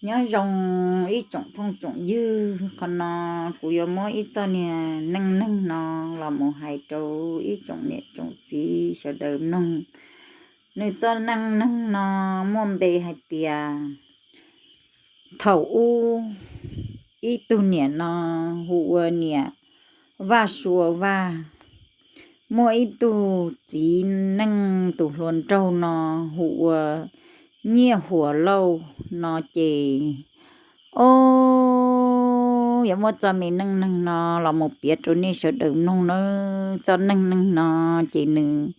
Nyob zoo ib tsoom phooj tsoom ywg, qhov no kuv yuav muab ib txoj niag neej neeg no los mus hais rau ib tsoom niam tsoom txiv sawv daws mloog. Nws txoj neej neeg no muaj npe hais tias thaum ub ib tug niam no hu ua niam Vaj Sua Vaj, muaj ib tug txiv neej tus hluas nraug no hu ua Nyiaj Huas Lauj no ces, o, yuav muab txoj me neej neeg no los mus piav rau nej sawv daws mloog nawb. Txoj neej neeg no ces nws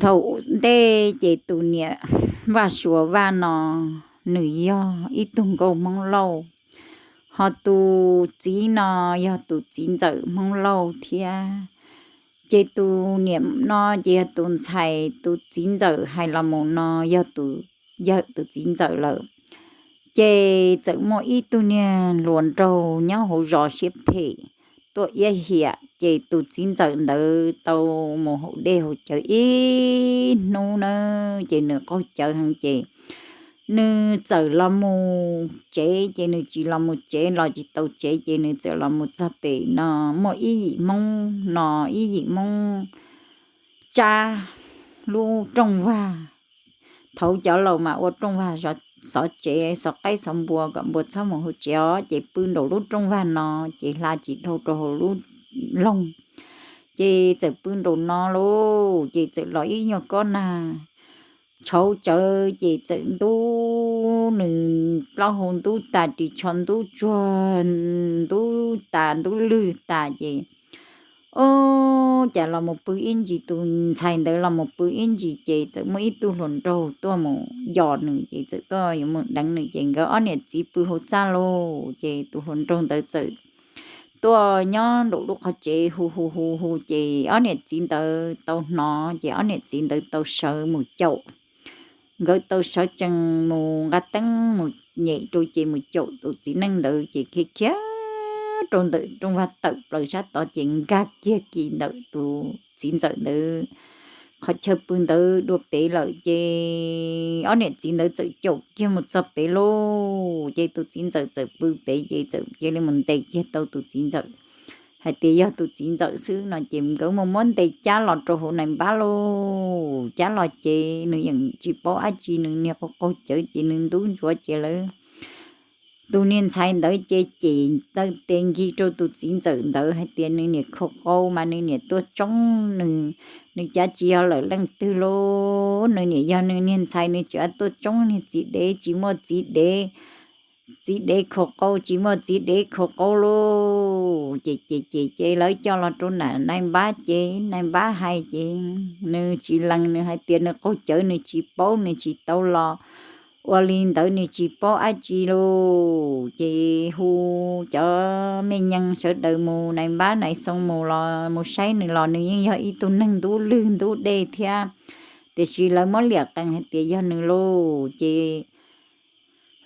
thaum ntej ces tus niam Vaj Sua Vaj no nws yog ib tug nkauj Hmoob Lauj, ho tus txiv no yog tus txiv ntxawm Hmoob Lauj thiab. Ces tus niam no ces yog tus ntxhais, tus txiv ntxawm hais los mus no yog tus yawm tus txiv ntxawm lawm. Ces txawm muaj ib tug niag hluas nraug nyob hauv zos siab phem tuaj iab hiam, ces tus txiv ntxawm ntawd tau mus haus dej haus cawv ib hnub na, ces nws qaug cawv heev ces nws txawm los mus tsev, ces nws tsis los mus tsev los tsis tau tsev, ces nws txawm los mus txog pem no muaj ib yim Hmoob no, ib yim Hmoob tsab lub rooj vag. Thaum cov laus mas ua rooj vag xov tsev, xov qaib xov npua kom npua txhob mus hauv tsev os, ces pw nraum lub rooj vag no, ces hla tsis dhau rau hauv lub loog. Ces txawm pw nraum no lauj, ces txawm los ib nyuag kob nag tshauv tsawv, ces txawm ntub nws plaub hau ntub tas, ris tsho ntub tsuag, ntub tas ntub lwg tas ces, o, cas los mus pw ib ntsis, tus ntxhais ntawd los mus pw ib ntsis ces txawm muaj ib tug hluas nraug tuaj mus yos nws, ces txawm tuaj yuav mus deev nws, ces nkawd ob niam txiv pw hauv txaj lauj, ces tus hluas nraug ntawd txawm tuaj nyob nraum lub qhov tsev hu hu hu hu, ces ob niam txiv ntawd tau hnov, ces ob niam txiv ntawd tau sawv mus caum. Nkawd tau sawv tsees mus nqa teeb mus nyem rau ces mus caum tus txiv neej ntawd, ces khiav khiav rau ntawm rooj vag tawm plaws sab tod, ces nkag kiag kis ntawm tus txiv ntxawm ntawd qhov chaw pw ntawd dua pem lawm, ces ob niam txiv ntawd txawm caum kiag mus txog pem lauj, ces tus txiv ntxawm txawm pw pem, ces txawm cia li mus ntes kiag tau tus txiv ntxawm hais tias yog tus txiv ntxawm xwb no, ces nkawd mus muab ntes cab los rau hauv nais npab lauj. Cab los ces nws yeej tsis paub dab tsi, nws niag qaug qaug cawv ces nws ntub ntsuav ces lawv tus niag ntxhais ntawd ces cem taw tes nkig rau tus txiv ntxawm ntawd hais tias nws niam khaus qau mas nws niam tuaj tsoob nws, nws cav tsis yog lawm leej twg lauj, nws niam yog nws niag ntxhais, nws tseem tuaj tsoob niag txiv dev tsis muaj txiv dev, txiv dev khaus qau tsis muaj txiv dev khaus qau lauj. Ces ces ces ces lawv coj los rau nram nais npab ces nais npab hais ces nws tsis lees, nws hais tias nws qaug cawv nws tsis paub, nws tsis tau los, ua li ntawd nws tsis paub dab tsi lauj. Ces hu cov me nyuam sawv daws mus nais npab nais xoo mus los mus saib nws los nws yeej yog ib tug neeg ntub lwg ntub dej thiab, tiam sis lawv muab liam qees hais tias yog nws lauj. Ces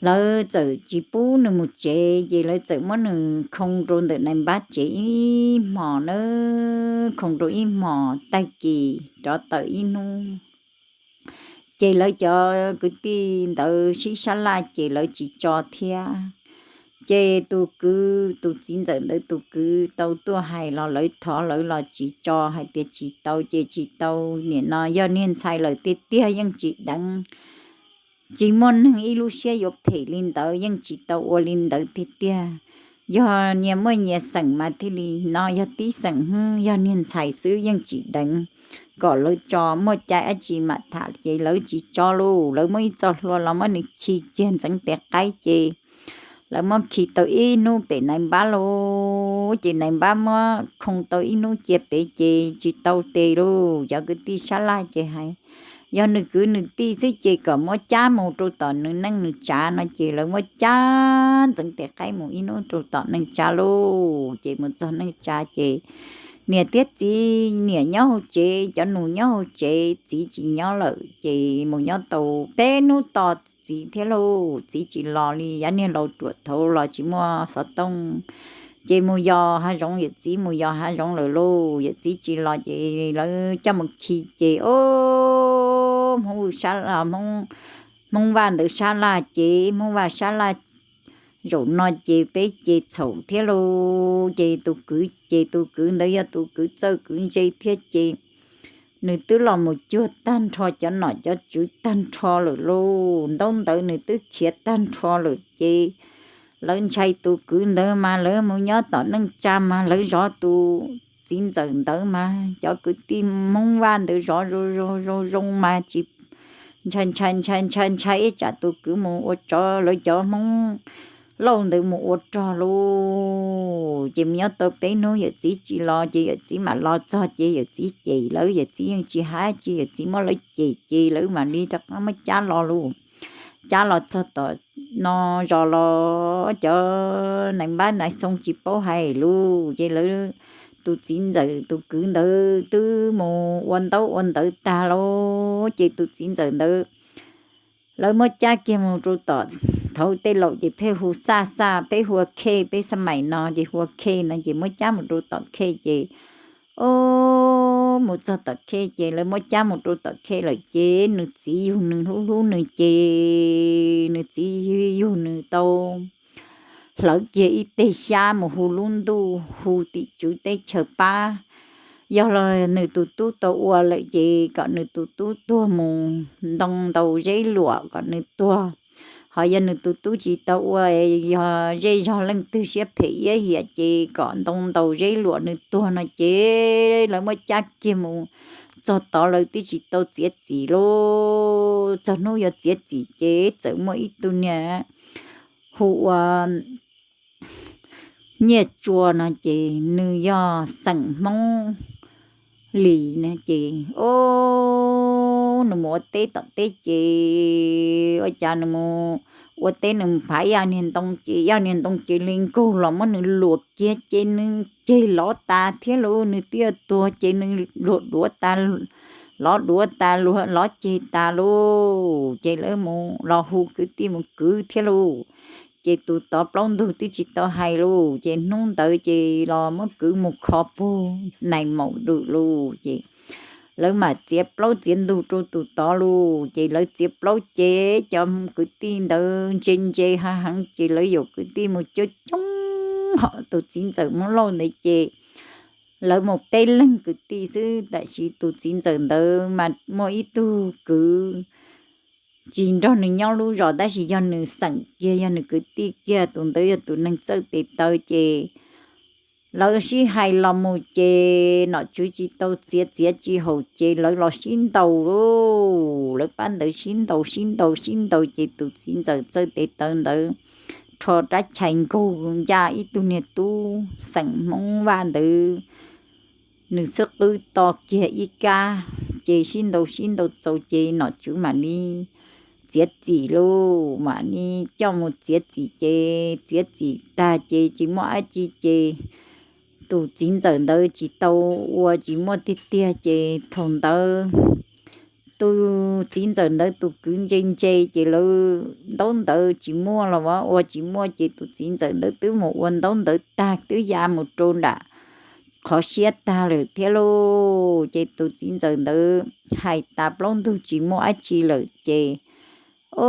lawv txawm tsis pub nws mus tsev, ces lawv txawm muab nws khoo rau ntawm nais npab tsev ib hmos na, khoo rau ib hmos tag kis rov tawm ib hnub. Ces lawv cov kwv tij ntawd sib sab laj ces lawv tsis tso thiab. Ces tus kwv, tus txiv ntxawm ntawd tus kwv tau tuaj hais los lawv thov lawv los tsis tso, hais tias tsis tau ces tsis tau, nim no yog niag ntxhais lawm tiag tiag yeej tsis deev, tsis muaj neeg ib lub siab yuav phem li ntawd, yeej tsis tau ua li ntawd tiag tiag. Yog nyias muaj nyias xeem mas thiaj li no, yog tib xeem hwb, yog niag ntxhais xwb yeej tsis deev, kom lawv tso, muaj cai dab tsi mam tham. Ces lawv tsis tso lauj, lawv muab ib txoj hlua los muab nws khi kiag ntxeev tes qaib ces lawv muab khi tau ib hnub pem nais npab lauj, ces nais npab muab khoo tau ib hnub cia pem ces tsis tau tes lauj. Cov kwv tij sab laj ces hais yog nws kwv nws tij xwb ces kom muab cab mus rau tom nws neej nws tsav no, ces lawv muab cab ntxeev tes qaib mus ib hnub rau tom neej tsa lauj. Ces mus txog neej tsa ces niam thiab txiv, niam nyob hauv tsev, cov nus nyob hauv tsev, txiv tsis nyob lawm, ces mus nyob tau peb hnub tos txiv thiab lauj, txiv tsis los li. Yav niag laus ruam thaud los tsis muaj xov tooj, ces mus yos hav zoov, yawm txiv mus yos hav zoov lawm lauj, yawm txiv tsis los ces lawv coj mus khi ces, o, Hmoob Vwj Sab, Hmoob Hmoob Vaj ntawd sab laj ces Hmoob Vaj sab laj zaum no ces peb ces txhaum thiab lauj. Ces tus kwv ces tus kwv ntawd yog tus kwv txawj kwv ntse thiab ces nws twb los mus cuag tag nrho cov nom cov tswv tag nrho lawm lauj. Ntaub ntawv nws twb khiav tag nrho lawm ces lawv ntshai tus kwv ntawd mas lawv mus nyob tom neej tsa mas lawv zov tus txiv ntxawm ntawd mas cov kwv tij Hmoob Vaj ntawd zov zoo zoo zoo mas tsis ntshai ntshai ntshai ntshai ntshai ib tsam tus kwv mus ua tsov lawv cov Hmoob Lauj ntawd mus ua rog lauj. Ces mus nyob tau peb hnub yawm txiv tsis los ces yawm txiv mam los txog ces yawm txiv cem lawv, yawm txiv yeej tsis hais tsis, yawm txiv muab lawv cem ces lawv mam li rov qab muab cab los lauj. Cab los txog tom no zos los cov nais npab nais xoo tsis paub hais lauj. Ces lawv tus txiv ntxawm tus kwv ntawd twb mus ua ntaub ua ntawv tag lauj. Ces tus txiv ntxawm ntawd lawv muab cab kiag mus rau tom, thaum tej laus ces pheej hu xaj xaj, peb hu ua khej, peb xab maim no ces hu ua khej no ces muab cab mus rau tom khej ces, o, mus txog tom khej ces lawv muab cab mus rau tom khej lawm ces nws txiv yug nws hlub hlub nws ces nws txiv yug nws tau hlawv kiag ib teg xyab mus hu lub ntuj hu tim tswv teb chaws pab. Yog los nws tus tub tau ua lawm ces kom nws tus tub tuag mus ntoo ntaus zeb luam kom nws tuag. Ho yog nws tus tub tsis tau ua, yog zej zog leej twg siab phem iab hiam ces kom ntoo ntaus zeb luam nws tuag no ces lawv muab cab kiag mus txog tod lawv twb tsis tau txiav txim lauj. Txog hnub yuav txiav txim ces txawm muaj ib tug niag hu ua Nyiaj Tsua no ces nws yog xeem Hmoob Lis no ces, o, nws mus ua teb tom teb ces ua cas nws mus ua teb nws phav ib yaj niag ntoo ces ib yaj niag ntoo ces li nkaug los muab nws luam kiag ces nws ceg lov tas thiab lauj. Nws twb yuav tuag ces nws luam duav tas, lov duav tas, lov ceg tas lauj. Ces lawv mus los hu kwv tij mus kwv thiab lauj. Ces tus tod plaub ntug twb tsis tau hais lauj. Ces hnub ntawd ces los muab kwv mus kho puag nais maum dum lauj. Ces lawv mam txiav plaub txiav ntug rau tus tod lauj. Ces lawv txiav plaub ces cov kwv tij ntawd ntse ntse hav heev ces lawv yaum kwv tij mus coob coob hom tus txiv ntxawm Hmoob Lauj ntawd ces lawv mus peb leeg kwv tij xwb. Tab sis tus txiv ntxawm ntawd mas muaj ib tug kwv tsis nrog nws nyob lub zos tab sis yog nws xeem kiag, yog nws kwv tij kiag, tus ntawd yog tus neeg txawj tes taw ces lawv sib hais los mus ces nom tswv tsis tau txiav, txiav tsis haum ces lawv los sib ntaus lauj. Lawv pab ntawd sib ntaus sib ntaus sib ntaus ces tus txiv ntxawm txawj tes taw ntawd rho rab chais nkaug ncaj ib tug niag tub xeem Hmoob Vaj ntawd, nws xwb qwb to kiag ib kab. Ces sib ntaus sib ntaus txaus ces nom tswv mam li txiav txim lauj, mam li coj mus txiav txim ces txiav txim tag ces tsis muaj dab tsi ces tus txiv ntxawm ntawd tsis tau ua, tsis muaj tiag tiag ces thaum ntawd tus txiv ntxawm ntawd tus kwv ntse ntse ces lawv ntaub ntawv tsis muaj los ua tsis muaj ces tus txiv ntxawm ntawd twb mus ua ntaub ntawv tag twb ya mus rau nram qhov siab tag lawm thiab lauj. Ces tus txiv ntxawm ntawd hais tas plaub ntug tsis muaj dab tsi lawm ces, o,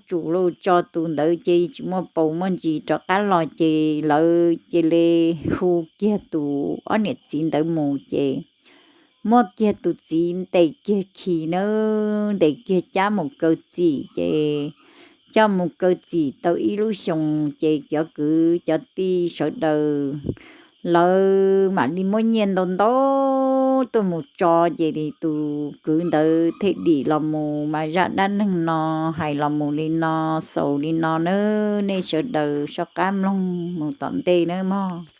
tsum lauj, tso tus ntawd ces tsis muaj paus muaj ntsis rov qab los ces lawv cia li hu kiag tus ob niam txiv ntawd mus ces muab kiag tus txiv ntes kiag khi na, ntes kiag cab mus kaw txim ces coj mus kaw txim tau ib lub xyoos ces cov kwv cov tij sawv daws lawv mam li muab nyiaj ntau ntau tuaj mus tso ces tus kwv ntawd thiaj dim los mus mas zaj dab neeg no hais los mus li no, xaus li no na. Nej sawv daws soj qab mloog mus tom ntej nawb mog.